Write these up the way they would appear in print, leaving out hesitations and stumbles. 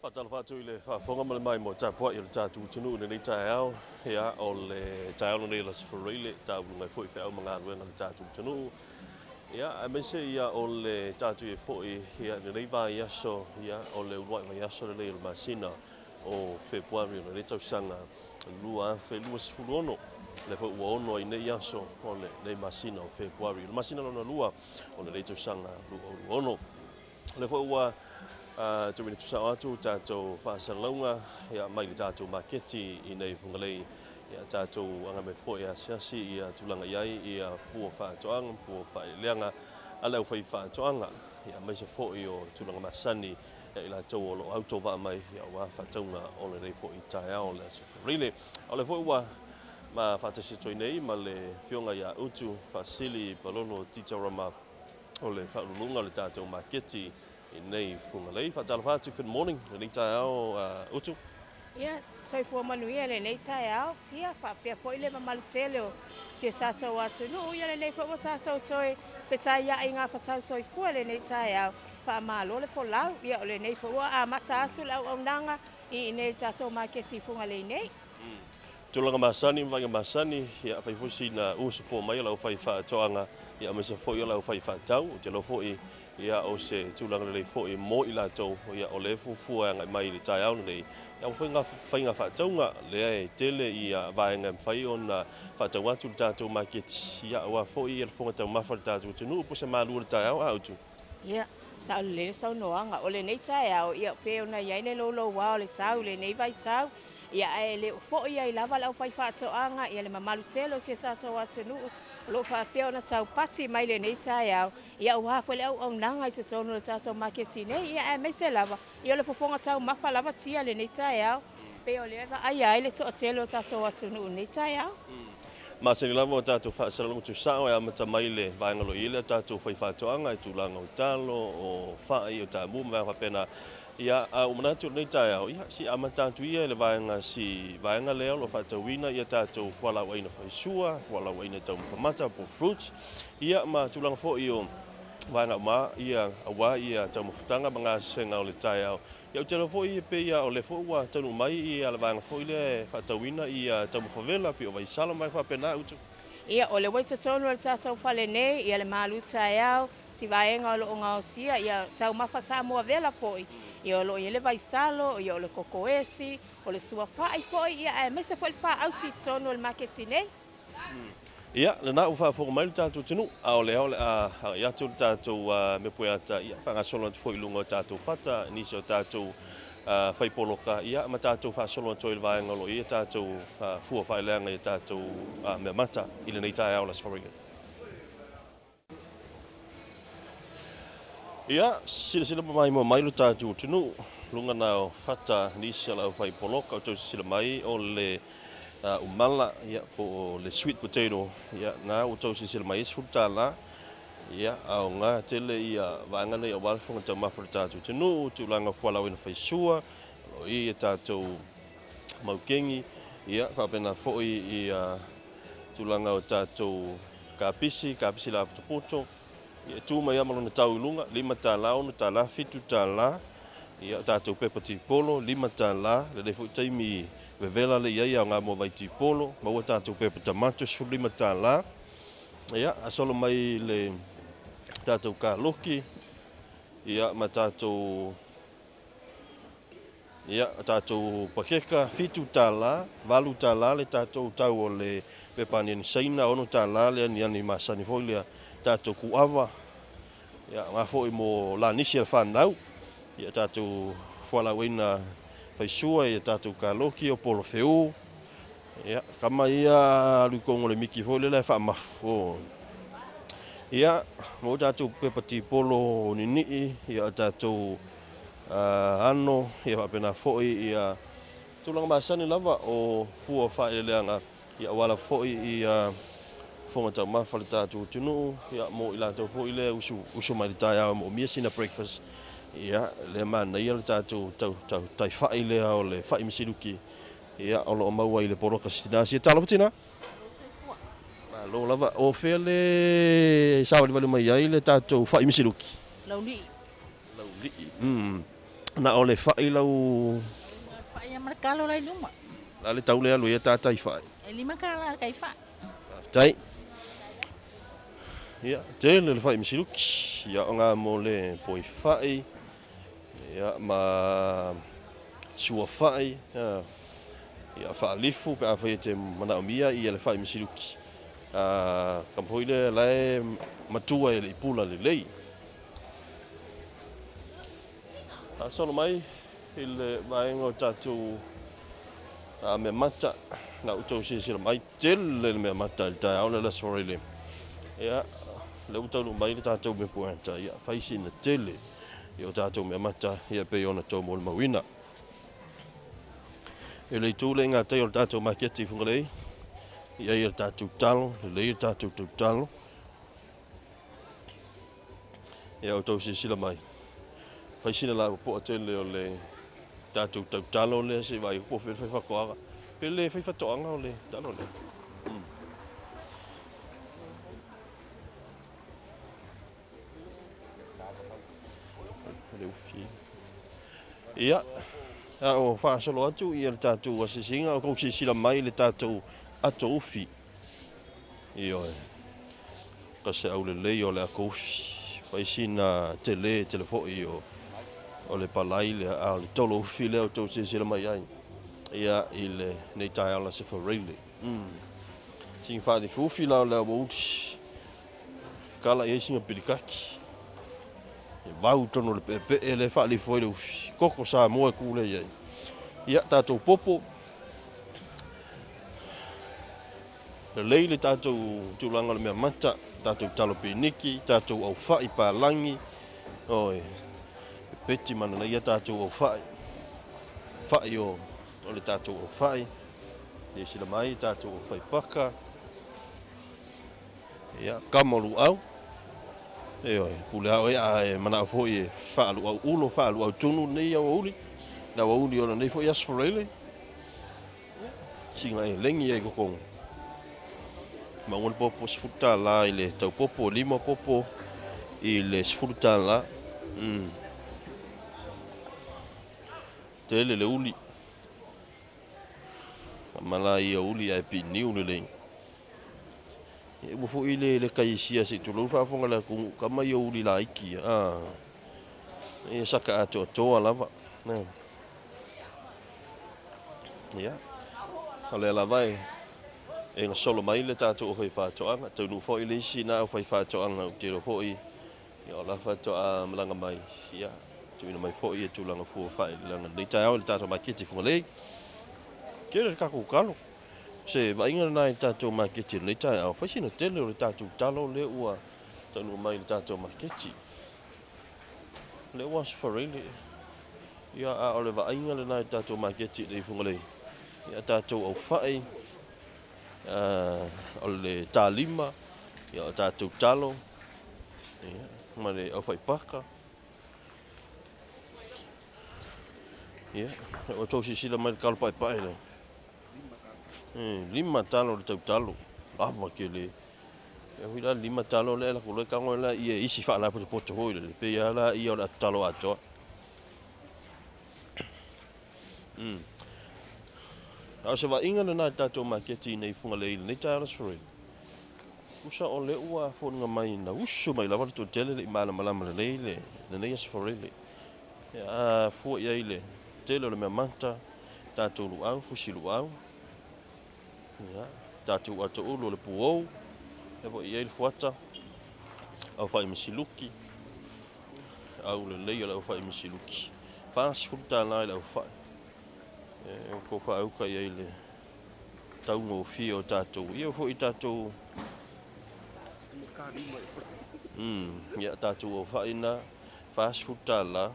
Faatalofa atu i le faafofoga ma le maimoa tapuai o le tatou atunuu i lenei taeao. Ia, o le taeao lenei o le Aso Faraile, tauluga ai foi feau ma galuega a le tatou atunuu. Ia, aemaise ia o le tatou i ai foi ia i lenei vaiaso, ia, o le uluai vaiaso lenei o le masina o Fepuari o lenei tausaga 2026. Lea foi ua ono ai nei aso o lenei masina o Fepuari, o le masina lona lua o lenei tausaga 2026. O lea foi ua tuuina tusao atu tatou faasalalauga ia, mai le tatou maketi i nei Fugalei. Ia, tatou agai mai foi e asiasi ia tulaga i ai ia fua faatoaga ma fua faaeleeleaga a le aufaifaatoaga, ia, aemaise foi o tulaga masani ia i latou o lo o autovaa mai ia, aua faatauga o lenei foi taeao o le Aso Faraile. O lea foi ua ma faatasi atu ai nei ma le afioga ia Utu Faasili Palolo Titarama, o le faauluuluga o le tatou maketi i nei Fugalei. Faatalofa atu, good morning, lenei taeao, Utu. Ia, soifua manuia lenei taeao, Tia, faapea foi le mamalu tele o si o tatou atunuu. Ia lenei foi ua tatou toe fetaiai i gafatau soifua lenei taeao. Faamalo le folau. Ia o lenei foi ua amata atu le auaunaga i inei tatou maketi i Fugalei nei. Tulaga masani ma vaaiga masani, ia fai foi sina usupo mai o le aufaifaatoaga, ia aemaise foi o le aufaifaatau. Ou te iloa foi ia o se tulaga lelei foi mo i latou ia o lea e fuafua e agai mai i le taeao lenei. Ia ua foi faiga faatauga lea e tele ia vaega e mafai ona faatau atu le tatou maketi, ia aua foi ia le fofoga taumafa o le tatou atunuu po o se malu o le taeao a Utu. Ia, sao lelei le saunoaga. O lenei taeao, ia pei ona i ai le louloua o le tau i lenei vaitau, ia ae le o foi ai lava le aufaifaatoaga, ia le mamalu tele o si o tatou atunuu o lo o faapea ona taupati mai lenei taeao, ia aua foi le auaunaga i totonu o le tatou maketi nei, ia aemaise lava, ia o le fofoga taumafa lava Tia lenei taeao. Pei o lea e vaaia ai le toatele o tatou atunuu i lenei taeao. Masani lava o tatou faasalalauga tusao e amata mai le vaega o lo o i ai le tatou faifaatoaga i tulaga o talo, o fai, o taamu ma vaega faapena. Ia, a ua manatu i lenei taeao, ia, se i amata atu ia i le vaega, si vaega lea o lo o faatauina ia tatou fualaauaina faisua, fualaauaina taumafa mata po o fruits, ia ma tulaga foi o vaega uma ia aua ia taumafataga ma gasesega o le taeao. Ia, ou te iloa foi e pei lava o lea foi ua taunuu mai ia le vaega foi lea e faatauina ia taumafa vela pei o vaisala ma vaega faapena, Utu. Ia, o lea ua i totonu o le tatou fale nei, ia le malu taeao, si vaega o lo o gaosia, ia taumafa Samoa vela foi, ia o lo o i ai le vaisalo, ia o le kokoesi, o le suafa'i foi, ia aemaise foi le paausi i totonu o le maketi nei. Ia, lena ua faafofoga mai le tatou atunuu, a o lea o le a agai atu le tatou mepueata, ia, faagasolo atu foi i luga o tatou fata, nisi o tatou faipoloka, ia, ma tatou faasolo atu ai i le vaega o lo o i ai tatou fua faaleaga i tatou meamata i lenei taeao o le Aso Faraile. Ia, silasila maimoa mai lo tatou atunuu, luga na o fata nisi o le aufaipoloka o tou silasila mai o le umala, ia, po o le sweet potato, ia, na ua tou silasila mai e $10. Ia, aoga tele ia vaega nei aua le fofoga taumafa o le tatou atunuu, tulaga o fualaauaina faisua, o lo o i ai tatou maukeni, ia, faapena foi ia tulaga o tatou kapisi, kapisi lapotopoto, ia, e tu mai lava ma lona tau i luga, $5, $6, $7, ia, o tatou pepa tipolo, $5, lenei foi taimi vevela le i ai aoga mo vai tipolo, maua tatou pepa tamato, $15, ia, solo mai le tatou kaloki, ia, ma tatou, ia, tatou pakeka, $7, $8 le tatou tau o le pepa aniani Saina, $6 le aniani masani foi lea, tatou kuava, ia, ngā foi mo lanisi a le whanau, ia, tatou fualauaina faisua, ia, tatou kaloki, o polo feu, ia, kama ia alu i kongo le miki foi lea e faamafu. Ia, mo tatou pepa tipolo nini'i, ia, tatou ano, ia, faapena foi ia tulaga masani lava o fua faaeleeleaga, ia, aua lava foi ia fofoga taumafa le tatou atunuu, ia, mo i latou foi lea usu, usu mai le taeao moomia sina breakfast, ia, lea manaia le tatou taifai lea o le fai misiluki, ia, o lo o maua i le poloka sitina. Sia talofa tina. Malo lava. O fea le savalivali mai ai le tatou fai misiluki? Laulii. Laulii. Na o le fa'i lau Fa'i ma le talo la i luma. La le tau le alu ia tātai fa'i. E $5 le tai fa'i. Faafetai. Ia, tele le fa'i masiluki. Ia, o ngā mo le poi fa'i, ia, ma sua fa'i, ia, whaalifu pe a whai te mana o mia ia le fa'i masiluki. Ka mpoi le lae matua e le ipula le lei. A solo mai i le vaenga o tātou mea mata, na utou silasila mai, tele le mea mata i le taeao le Aso Faraile. Ia, le ua taunuu mai le tātou mea puata, ia, fai sina tele i o tātou mea mata, ia pei ona tou molimauina. E le itu le ngā tai o le tātou maketi i Fugalei, ia ia le tātou talo, le lei le tātou tautalo. Ia o tou silasila mai. Fai sina la poa tele o le tātou tautalo lea se vai po fe fai whakoaga. Pe le fai whatoanga o le talo lea. Le ufi. Ia, a o whaasolo atu ia le tātou asisinga o kou sisila mai le tātou ato ufi. Ia oe. Ka se au le lei o le ako ufi. Fai sina tele, tele foi o le palai le a o le tolo ufi lea o tou silasila mai ai. Ia i le nei taeao la se Faraile. Singa whaalifufi la o le awa uli. Kala i ai singa pilikaki. E vau tono le pepe le whaalifu ai le ufi. Koko sa moe kule iai. Ia tātou popo. Le lei le tātou tūlanga le mea mata. Tātou talo piniki. Tātou au whai pālangi. Oi. Peti mana nei ia tātou au whai. Whai o le tātou au whai. Le sila mai tātou au whai paka. Ia, kamalu au. E oi, pule au e a e mana au foi e whaalu au ulo, whaalu au tunu nei au uli. Na au uli ona nei foi Aso Faraile. Singa e lengi e kokongo. Maunga popo $10 i le tau popo, 5 popo i le $10. Tele le uli. Mala ia uli ai piniu le lei. E ua foi le kaisia se tulou faafofoga le atunuu kama ia uli laiki. E saka atoatoa lava. Ia. O le lava e gasolo mai le tātou o whaiwhātoanga. Taunu foi le isi na o whaiwhātoanga u tero foi. Ia o la whātoa malanga mai. Ia. Tuina mai foi e tūlanga fua whai langa nei taeao le tātou maketi Fugalei. Kere le kako kalo. Se vainga nai le tātou maketi nei taeao. Whai sina tele o le tātou talo le ua taunu mai le tātou maketi. Le ua Aso Faraile. Ia a o le vainga le nai tātou maketi nei Fugalei. Ia tātou au whai. O le tālima. Ia o tātou talo. Ia ma le au whai paka. Ia, o tau sisila mai le kalo pai pai le. 5 talo le tau talo. Lava ke le. E hui la 5 talo le la kulo kango la ia isi wha la poto poto hoi le. Pe ia la ia o le talo atoa. A se vainga le nai tātou maketi nei Fugalei nei taeao Aso Faraile. Usa o le ua fōnga mai na usu mai lava le tele le i malamalama le lei le nei Aso Faraile. Ia a fua ia i le tele o le mea mata, tātou luau, fusi luau. Ia, tātou ato ulu o le puou, e foi i ai le fuata, au whai masiluki, au le lei o le au whai masiluki. $40 i le au whai. E o kou whaauka i ai le taunga o fia o tātou. Ia foi tātou... Ia tātou au whai na, $40.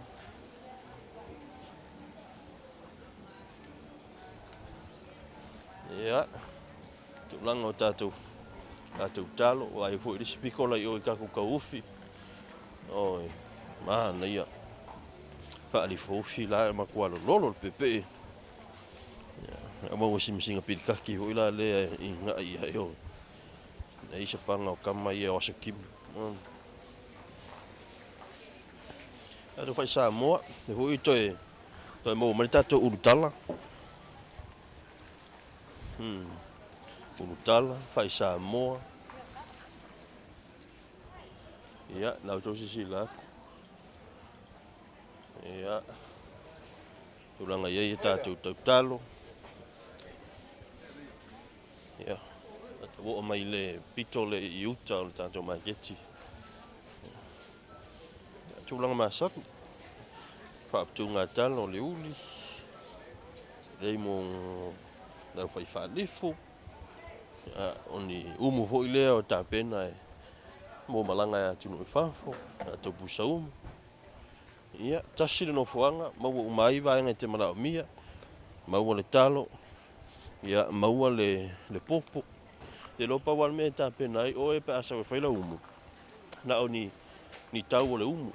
Ia, tūlanga o tātou talo, o ai foi le sipikola i o i kaku kaufi. Oi, mana ia. Whaalifofi la e makua lolo le pepe. Ia, a maua simisinga pilikaki hoi la lea i ngai ia e o. Nei se panga o kama ia o aso kimi. Tatou fai Samoa, e foi toe toe maua mai le tatou ulutala. Ulutala, fai Samoa. Ia, na outou silasila atu. Ia, tulaga i ai tatou tautalo. Ia, tatou oo mai le pito le i uta o le tatou maketi. Ia, tulaga masani. Faaputugatalo o le uli. Lei mo lau fai faalifu. Ia, o ni umu foi lea o tapena e mo malaga e atunuu i fafo, tatou pusa umu. Ia, tasi le nofoaga, maua uma ai vaega e te manaomia, maua le talo, ia, maua le popo. Te iloa pau lava le mea e tapena ai oe pe a sau e fai lau umu, na o ni tau o le umu.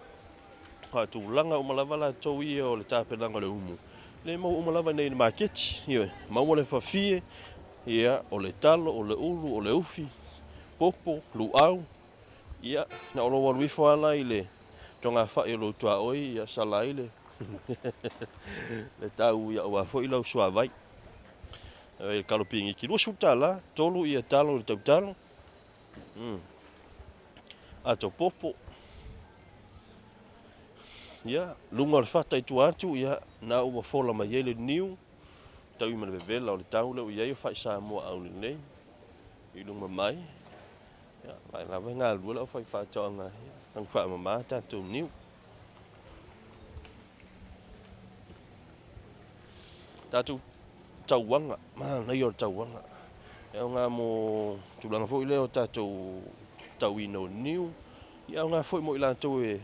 Faatulaga uma lava latou ia o le tapenaga o le umu, le maua uma lava nei i le maketi. Ioe, maua le fafie, ia, o le talo, o le ulu, o le ufi, popo, luau. Ia, na o lou alu ifo lava la i le togafai o lou tuaoi, ia sala ai le le tau ia aua foi lau suavai. Le kalo pigiki $20, tolu ia talo i le tautalo. Ato popo. Ia, luga o le fata i tua atu, ia, na ua fola mai ai le niu, tau i ma le vevela o le tau lea ua i ai o fai Samoa aulelei i luga mai. Ia, vaai lava e galulue le aufaifaatoaga, ia, tagu faamama tatou niu. Tatou tauaga, manaia o le tauaga. E aoga mo tulaga foi lea o tatou tauina o niu, ia aoga foi mo i latou e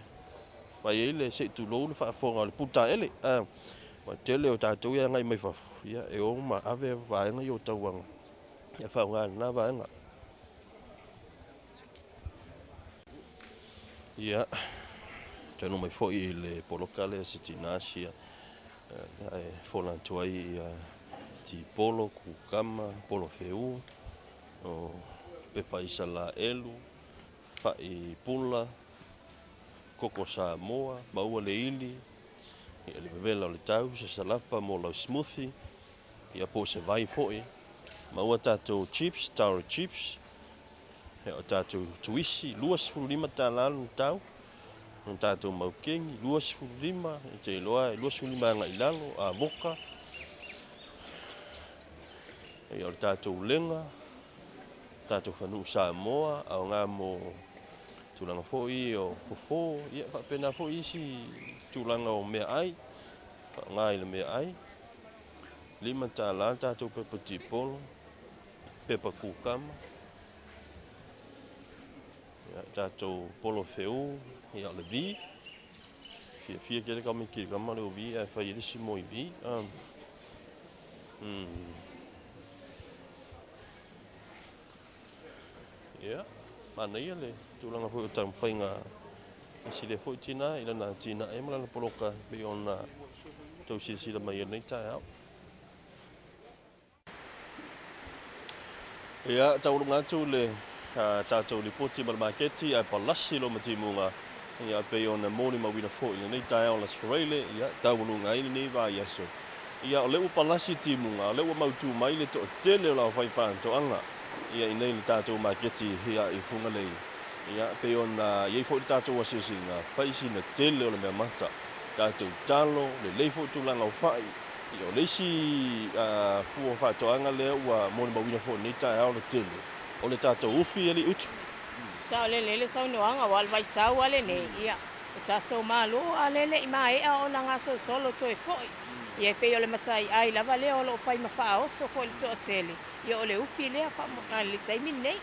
fai ai le se i tulou le faafofoga o le puletaele. Ua tele o tatou ia agai mai fafo, ia e o ma ave vaega ia o tauaga, ia faaaoga i lena vaega. Ia, taunuu mai foi i le poloka lea se tina sia e fola atu ai ia tipolo, kukama, polo feu, o pepa Isalaelu, fai pula, koko Samoa, maua le ili, ia le vevela o le tau, se salapa mo lau smoothie, ia po o se vai foi, maua tatou chips, taro chips, ia o tatou tuisi, $25 le tau, o tatou maukeni, 25, e te iloa e 25 agai i lalo, avoka, ia o le tatou lega, tatou fanuu Samoa, aoga mo tulaga foi o fofo, ia faapena foi isi tulaga o meaai, faaaoga i le meaai. $5 le tatou pepa tipolo, pepa kukama, ia tatou polo feu, ia o le vi. Fiafia tele kama i kilikama le vi ae fai ai le isi moi vi. Ia, manaia le tulaga foi o taumafaiga a si lea foi tina i lana atinae ma lana poloka pei ona tou silasila mai ai i lenei taeao. Ia, taualuga atu le tatou lipoti ma le maketi ae palasi loma timuga, ia pei ona molimauina foi i lenei taeao o Las Freile, ia taualuga ai lenei vaiaso. Ia, o lea ua palasi timuga, o lea ua mautu mai le toatele o le aufaifaatoaga ia i nei le tatou maketi ia i Fugalei. Ia, pei ona i ai foi le tatou asiasiga, fai sina tele o le mea mata. Tatou talo, lelei foi tulaga o fai. Ia, o le isi fua faatoaga lea ua molimauina foi i lenei taeao le tele, o le tatou ufi e le utu. Sao lelei le saunoaga, aua o le vaitau lava lenei, ia, o tatou malo a lele i maea ona gasolosolo toe foi. Ia, e pei o le mataiai lava lea o loo fai ma faaoso foi le toatele, ia o le ufi lea le taimi lenei.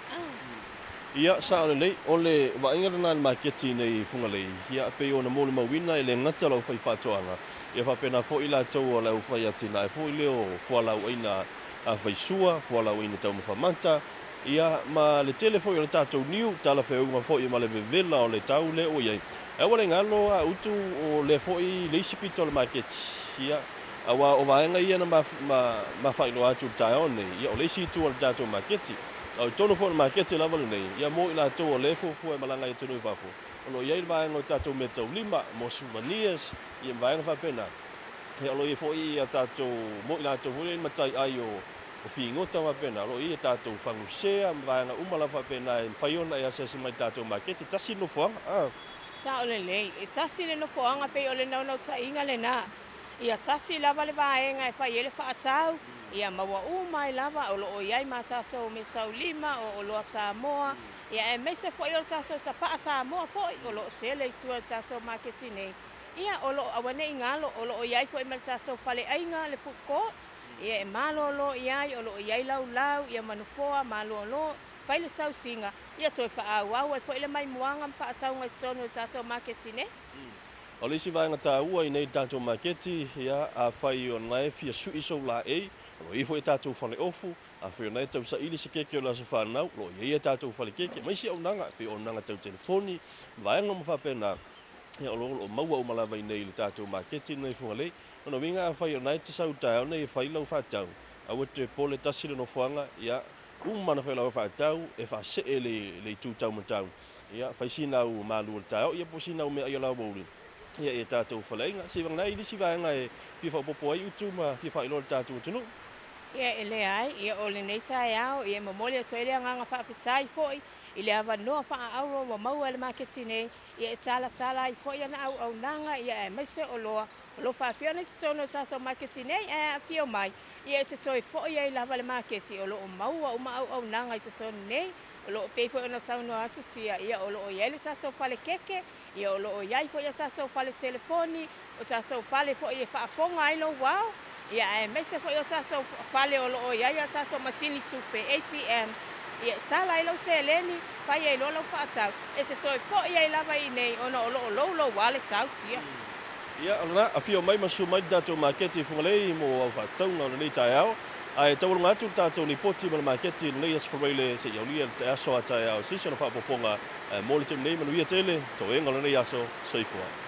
Ia, sao lelei, o le vaaiga lena i le maketi nei i Fugalei, ia pei ona molimauina e le gata le aufaifaatoaga, ia faapena foi latou o le aufai atinae foi lea o fualaauaina faisua, fualaauaina taumafa mata, ia ma le tele foi o le tatou niu, talafeauga foi ma le vevela o le tau lea ua i ai. Aua le galo a utu o lea foi le isi pito o le maketi, ia, aua o vaega ia na ma faailoa atu i le taeao nei, ia o le isi itu o le tatou maketi. O i totonu foi o le maketi lava lenei, ia mo i latou o lea e fuafua e malaga i atunuu i fafo, O lo o i ai le vaega o tatou meataulima mo souvenirs, ia ma vaega faapena. Ia o lo o i ai foi ia tatou mo i latou foi lea i mataiai o figota faapena, o lo o i ai tatou fagusea ma vaega uma lava faapena e mafai ona e asiasi mai i le tatou maketi. Tasi le nofoaga. Sao lelei, e tasi le nofoaga pei o le naunautaiga lena. Ia tasi lava le vaega e fai ai le faatau, ia maua uma ai lava o lo o i ai ma tatou meataulima o oloa Samoa, ia aemaise foi o le tatou tapaa Samoa foi o lo o tele i tua i le tatou maketi nei. Ia o lo o auane'i galo o lo o i ai foi ma le tatou faleaiga le food court, ia e malolo i ai o lo o i ai laulau, ia ma nofoa malolo, fai le tausiga, ia toe faaauau ai foi le maimoaga ma faatauga i totonu o le tatou maketi nei. O le isi vaega taua i nei tatou maketi, ia, afai o lena e fia sui sou laei, o lo o i ai foi tatou faleofu, afai o lena e tausaili se keke o le aso fanau, o lo o i ai tatou falekeke, ma isi auaunaga, pei o auaunaga tau telefoni, vaega uma faapena, ia o lo o maua uma lava i nei i le tatou maketi lenei i Fugalei. O lona uiga afai o lena e te sau i le taeao nei e fai lau faatau, aua e te popole, tasi le nofoaga, ia, uma ona fai lau faatau, e faasee le itu taumatau, ia, fai sina au malu o le taeao, ia po o sina au meaai o le aoauli, ia i tatou faleaiga. Seivagana ai nisi vaega e fia faaopoopo ai Utu ma fia faailoa i le tatou atunuu. Ia e leai, ia o lenei taeao, ia e momoli atu ai le agaga faafetai foi i le avanoa faaauro ua maua e le maketi nei, ia e talatala ai foi ana auaunaga, ia aemaise oloa o lo o faapea ona i totonu o le tatou maketi nei, ae afio mai, ia e te toe foi ai lava le maketi o lo o maua uma auaunaga i totonu nei. O lo o pei foi ona saunoa atu Tia, ia o lo o i ai le tatou fale keke, ia o lo o i ai foi a tatou fale telefoni, o tatou fale foi e faafoga ai lou ao, ia aemaise foi o tatou fale o lo o i ai a tatou masini tupe, ATMs, ia e tala ai lau seleni, fai ai loa lau faatau, e te toe foi ai lava i inei ona o lo o louloua le tau Tia. Ia, o lena, afio mai ma susu mai le tatou maketi i Fugalei mo au faatauga o lenei taeao. Ae taualuga atu le tatou lipoti ma le maketi i lenei Aso Faraile seia aulia le aso a taeao se isi ona faaopoopoga mo le taimi nei. Manuia tele toega o lenei aso. Soifua.